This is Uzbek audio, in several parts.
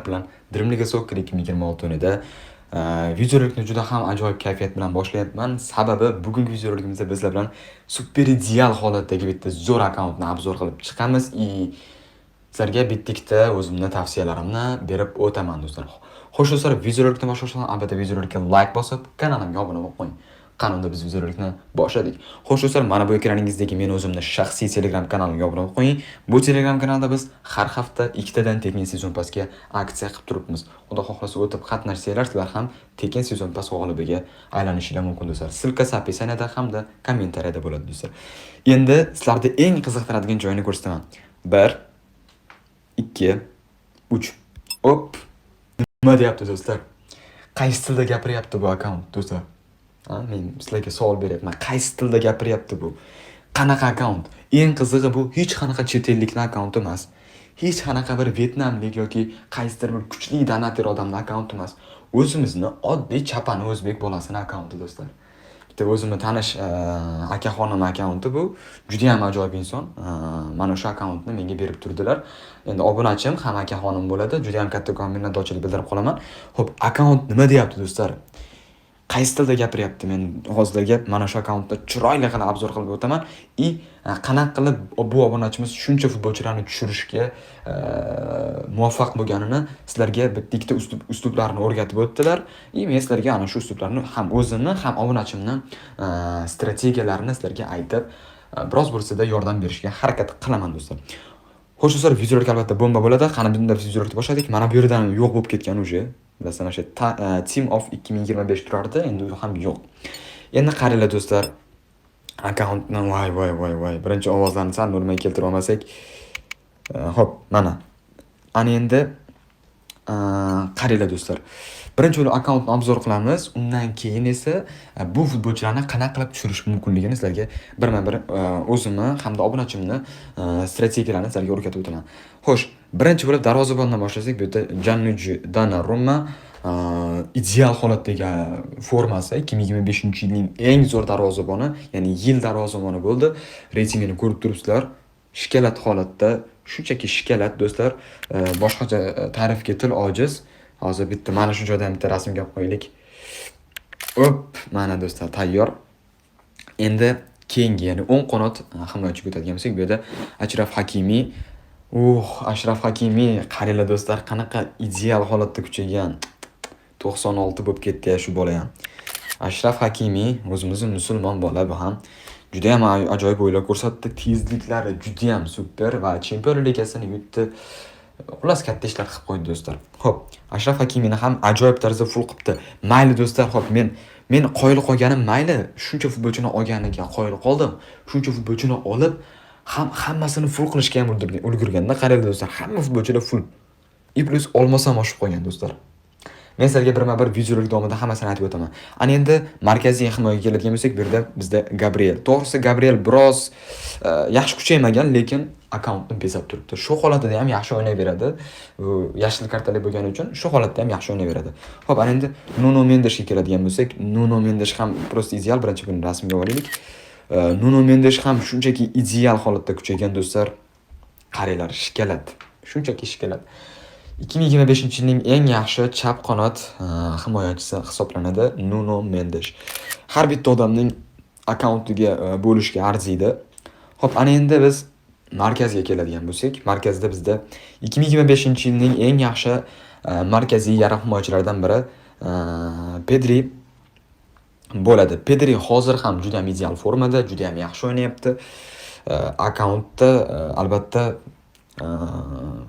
Bilan Dream League Soccer 2026 o'yinida videorolikni juda ham ajoyib kayfiyat bilan boshlayapman. Sababi bugungi videorolikimizda bizlar bilan super ideal holatdagi bitta zo'r akkauntni обзор qilib chiqamiz и sizlarga bitta ikkita o'zimni tavsiyalarimni berib o'taman, do'stlar. Xo'sh, do'stlar, videorolikni boshlashdan albatta videorolikka like bosib, kanalimga obuna bo'lib qo'ying. Qani unda biz videorolikni boshladik. Xo'sh, do'stlar, mana bu ekraningizdagi men o'zimni shaxsiy Telegram kanalimga obuna bo'lib qo'ying. Bu Telegram kanalda biz har hafta ikkitadan tekin season passga aksiya qilib turibmiz. Xudo xohlasa, o'tib qatnashsanglar, sizlar ham tekin season pass g'olibiga aylanishinglar mumkin, do'stlar. Ссылка si описание da hamda kommentariyada bo'ladi, do'stlar. Endi sizlarni eng qiziqtiradigan joyini ko'rsataman. 1, 2, 3. Op. Nima deyapti, do'stlar? Qaysi tilda gapiryapti bu akkaunt, do'stlar? Ha, men sizlarga savol beryapman. Qaysi tilda gapiryapti bu? Qanaqa akkaunt? Eng qizig'i, bu hech qanaqa chet ellikning akkaunti emas. Hech qanaqa bir vyetnamlik yoki qaysidir bir kuchli донатор odamning akkaunti emas. O'zimizni oddiy chapani o'zbek bolasini akkaunti, do'stlar. Bitta o'zimni tanish akaxonim akkaunti bu. Juda ham ajoyib inson. Mana shu akkauntni menga berib turdilar. Endi obunachim ham akaxonim bo'ladi. Juda ham kattakon minnatdorchilik bildirib qolaman. Xo'p, akkaunt nima deyapti, do'stlar? Qaysi tilda gapiryapti? Men hozirlarga mana shu akkauntni chiroyli qilib обзор qilib o'taman и qanaqa qilib bu obunachimiz shuncha futbolchilarni tushirishga muvaffaq bo'lganini sizlarga bitta ikkita uslublarni o'rgatib o'tdilar. И men sizlarga ana shu uslublarni ham o'zimni, ham obunachimni strategiyalarini sizlarga aytib, biroz bo'lsa-da yordam berishga harakat qilaman, do'stlar. Xo'sh, do'stlar, videorolik albatta bomba bo'ladi. Qani bunda biz videorolikni boshladik. Mana bu yerdan yo'q bo'lib ketgan уже. Bilasizlar, mana shu Team of 2025 turardi, endi u ham yo'q. Endi qaranglar, do'stlar. Akkauntni, voy voy voy voy. Birinchi ovozlarni sal normaga keltirib olmasak. Xo'p, mana. Ana endi qaranglar, do'stlar. Birinchi bo'lib akkauntni обзор qilamiz. Undan keyin esa bu futbolchilarni qanaqa qilib tushirish mumkinligini sizlarga birma-bir o'zimni hamda obunachimni strategiyalarini sizlarga o'rgatib o'taman. Xo'sh, birinchi bo'lib darvozabondan boshlasak, bu yerda Gianluigi Donnarumma, ideal holatdagi formasi, 2025-yilning eng zo'r darvozaboni, ya'ni yil darvozaboni bo'ldi. Reytingini ko'rib turibsizlar. Шоколад holatda, shunchaki шоколад, do'stlar. Boshqacha ta'rifga til ojiz. Hozir bitta mana shu joydan bitta rasmga olib qo'yaylik. Op, mana, do'stlar, tayyor. Endi keyingi, ya'ni o'ng qanot himoyachiga o'tadigan bo'lsak, bu yerda Achraf Hakimi. Ashraf Hakimi, qaranglar, do'stlar, qanaqa ideal holatda kuchaygan. 96 bo'lib ketdi shu bola ham. Ashraf Hakimi o'zimizni musulmon bola, bu ham. Juda ham ajoyib o'yinlar ko'rsatdi. Tezliklari juda ham super va Chempionlar Ligasini yutdi. Xullas, katta ishlar qilib qo'ydi, do'stlar. Xo'p, Ashraf Hakimini ham ajoyib tarzda full qilibdi. Mayli, do'stlar, xo'p, men qoyil qolganim mayli, shuncha futbolchini olganiga qoyil qoldim. Shuncha futbolchini olib, ham hammasini full qilishga ham ulgurganda, qaranglar, do'stlar, hamma futbolchilar full. И плюс olmos ham oshib qolgan, do'stlar. Men sizlarga birma-bir videorolik davomida hammasini aytib o'taman. Ana endi markaziy himoyaga keladigan bo'lsak, bu yerda bizda Gabriel. To'g'risi, Gabriel biroz yaxshi kuchaymagan, lekin akkauntni bezab turibdi. Shu holatida ham yaxshi o'ynayveradi. Bu yashil kartali bo'lgani uchun shu holatda ham yaxshi o'ynayveradi. Xo'p, ana endi Nuno Mendeshga keladigan bo'lsak, Nuno Mendes ham просто ideal. Birinchi buni rasmga olaylik. Nuno Mendes ham shunchaki ideal holatda kuchaygan, do'stlar. Qaranglar, шоколад. Shunchaki шоколад. 2025-yilning eng yaxshi chap qanot himoyachisi hisoblanadi Nuno Mendes. Har bitta odamning akkauntiga bo'lishga arziydi. Xo'p, ana endi biz markazga keladigan bo'lsak, markazda bizda 2025-yilning eng yaxshi markaziy yarim himoyachilaridan biri Pedri bo'ladi. Pedri hozir ham juda ham ideal formada, juda ham yaxshi o'ynayapti. Akkauntda albatta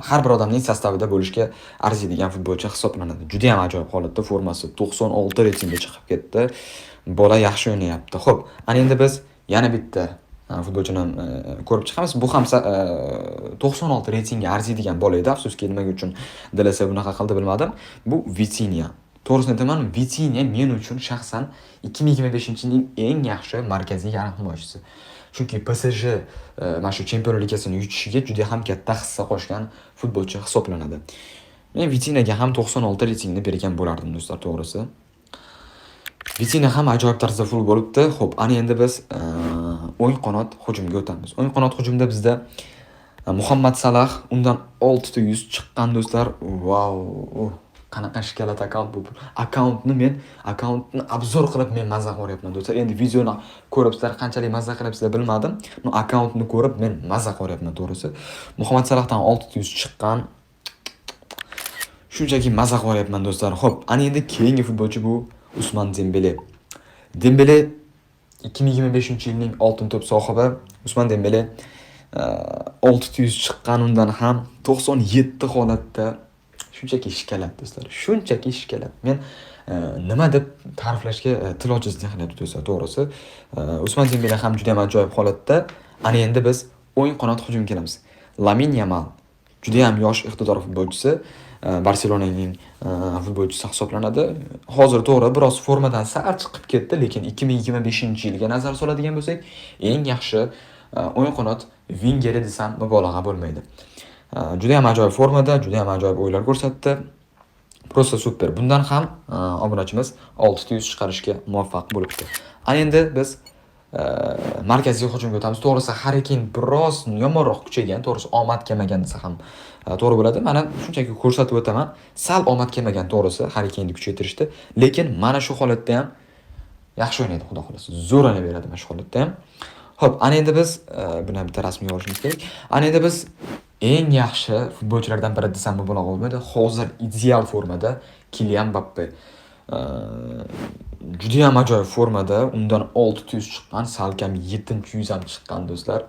har bir odamning состав ida bo'lishga arziydigan futbolchi hisoblanadi. Juda ham ajoyib holatda, formasi 96 reytingga chiqib ketdi. Bola yaxshi o'ynayapti. Xo'p, ana endi biz yana bitta futbolchini ko'rib chiqamiz. Bu ham 96 reytingga arziydigan bola edi. Afsuski, nimaga uchun DLS bunaqa qildi, bilmadim. Bu Vitinha. To'g'risini aytaman, Vitinha men uchun shaxsan 2025-yilning eng yaxshi markaziy yarim himoyachisi. Chunki PSG mana shu Chempionlar Ligasini yutishiga juda ham katta hissa qo'shgan futbolchi hisoblanadi. Men Vitinhaga ham 96 reytingni bergan bo'lardim, do'stlar, to'g'risi. Vitinha ham ajoyib tarzda full bo'libdi. Xo'p, ana endi biz o'ng qanot hujumga o'tamiz. O'ng qanot hujumda bizda Muhammad Salah, undan 6 ta 100 chiqqan do'stlar. Vau! Qanaqa шоколад akkaunt bu. Akkauntni men akkauntni обзор qilib men maza qilyapman do'stlar. Endi videoni ko'rib sizlar qanchalik maza qilyapsizlar bilmadim. Но akkauntni ko'rib men maza qilyapman to'g'risi. Muhammad Salahdan 6 ta 100 chiqqan. Shunchaki maza qilyapman do'stlar. Xo'p, ana endi keyingi futbolchi bu Usman Dembele. Dembele 2025-yilning oltin to'p sohibi Usman Dembele 6 ta 100 chiqqan, undan ham 97 holatda, shunchaki шоколад do'stlar. Shunchaki шоколад. Men nima deb ta'riflashga til ojizlik qilyapti do'stlar, to'g'risi. Usman Dembele ham juda ham ajoyib holatda. Ana endi biz o'ng qanot hujumga kelamiz. Lamin Yamal juda ham yosh, iqtidor futbolchisi. Barselonaning futbolchisi hisoblanadi. Hozir to'g'ri biroz formadan sal chiqib ketdi, lekin 2025-yilga nazar soladigan bo'lsak, eng yaxshi o'ng qanot vingeri desam mubolag'a bo'lmaydi. Juda ham ajoyib formada, juda ham ajoyib o'yinlar ko'rsatdi. Просто супер. Bundan ham obunachimiz 6 ta 100 chiqarishga muvaffaq bo'libdi. Ana endi biz markaziy hujumga o'tamiz. To'g'risi Harri Keyn biroz yomonroq kuchaygan, to'g'risi omad kelmagan desa ham to'g'ri bo'ladi. Mana shunchaki ko'rsatib o'taman. Sal omad kelmagan to'g'risi Harri Keynni kuchaytirishdi, lekin mana shu holatda ham yaxshi o'ynaydi, xudo xohlasa. Zo'r o'ynab beradi mana shu holatda ham. Xo'p, ana endi biz buni bitta rasmga olishimiz kerak. Ana endi biz eng yaxshi futbolchilardan biri desam mubolag'a bo'lmaydi. Hozir ideal formada Kilian Mbappe. Juda ham ajoyib formada, undan 6 ta 100 chiqqan, salkam 7-100 ham chiqqan do'stlar.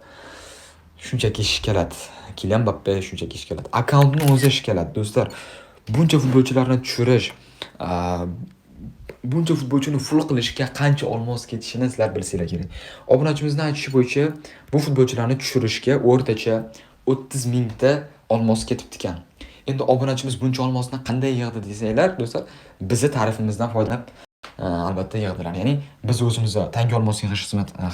Shunchaki шоколад. Kilian Mbappe shunchaki шоколад. Akkauntni o'zi шоколад do'stlar. Buncha futbolchilarni tushirish, buncha futbolchini full qilishga qancha olmos ketishini sizlar bilsanglar kerak. Obunachimizning aytishi bo'yicha bu futbolchilarni tushirishga o'rtacha 30 mingta olmos ketibdi ekan. Endi obunachimiz buncha olmosni qanday yig'di desanglar, do'stlar, bizni tarifimizdan foydalanib albatta yig'dilar. Ya'ni biz o'zimizda tanga olmos yig'ish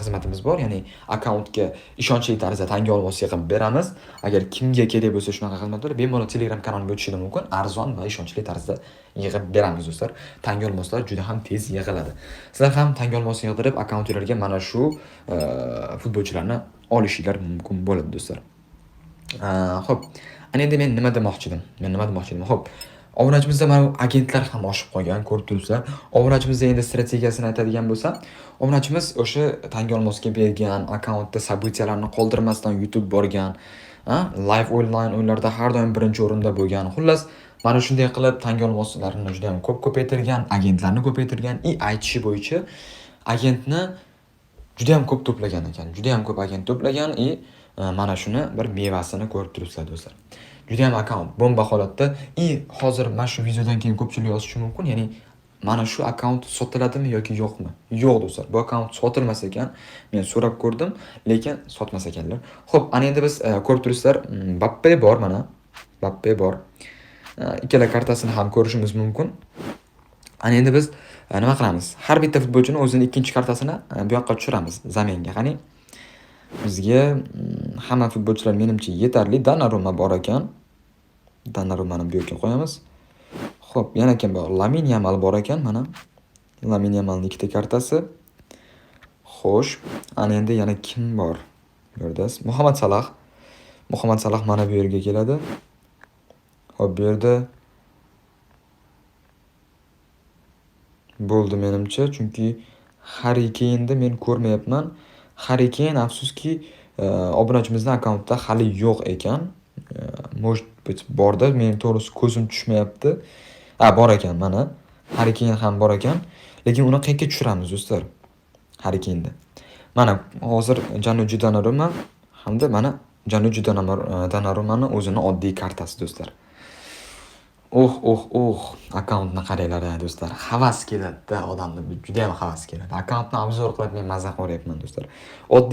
xizmatimiz bor. Ya'ni akkauntga ishonchli tarzda tanga olmos yig'ib beramiz. Agar kimga kerak bo'lsa shunaqa xizmatlar, bemalol Telegram kanalimga o'tishingiz mumkin. Arzon va ishonchli tarzda yig'ib beramiz do'stlar. Tanga olmoslar juda ham tez yig'iladi. Sizlar ham tanga olmos yig'dirib akkauntinglarga mana shu futbolchilarni olishinglar mumkin bo'ladi do'stlar. Xo'p, ana endi men nima demoqchi edim? Men nima demoqchi edim? Xo'p, obunachimizda mana bu agentlar ham oshib qolgan, ko'rib turibsizlar. Obunachimizda endi strategiyasini aytadigan bo'lsam, obunachimiz o'sha tanga olmosga bergan, akkauntda события larni qoldirmasdan yutib borgan, live onlayn o'yinlarda har doim birinchi o'rinda bo'lgan. Xullas, mana shunday qilib tanga olmoslarni juda ham ko'p ko'paytirgan, agentlarni ko'paytirgan и aytishi bo'yicha agentni juda ham ko'p to'plagan ekan. Juda ham ko'p agent to'plagan и mana shuni bir mevasini ko'rib turibsizlar do'stlar. Juda ham akkaunt bomba holatda и hozir mana shu videodan keyin ko'pchilik yozishi mumkin, ya'ni mana shu akkaunt sotiladimi yoki yo'qmi? Yo'q do'stlar, bu akkaunt sotilmas ekan. Men so'rab ko'rdim, lekin sotmas ekanlar. Xo'p, ana endi biz ko'rib turibsizlar, Mbappe bor mana. Mbappe bor. Ikkala kartasini ham ko'rishimiz mumkin. Ana endi biz nima qilamiz? Har bitta futbolchini o'zini ikkinchi kartasini bu yoqqa tushiramiz, замен ga. Qani? Bizga hamma futbolchilar menimcha yetarli. Donnarumma bor ekan. Donnarummani bu yerga qo'yamiz. Xo'p, yana kim bor? Lamin Yamal bor ekan, mana. Lamin Yamalning ikkita kartasi. Xo'sh, ana endi yana kim bor? Bu yerda Muhammad Salah. Muhammad Salah mana bu yerga keladi. Xo'p, bu yerda bo'ldi menimcha, chunki Harri Keynni men ko'rmayapman. Harri Keyn afsuski obunachimizning akkauntida hali yo'q ekan. Может быть bordir, men to'g'risi ko'zim tushmayapti. Ha, bor ekan mana. Harri Keyn ham bor ekan. Lekin uni qayerga tushiramiz do'stlar? Harri Keynni. Mana hozir Gianluigi Donnarumma hamda mana Gianluigi Donnarummani o'zini oddiy kartasi do'stlar. Oh, oh, oh, akkauntni qaranglar do'stlar. Havas keladi-da odamni, juda ham havas keladi. Akkauntni обзор qilib men maza qilyapman do'stlar. Oddiy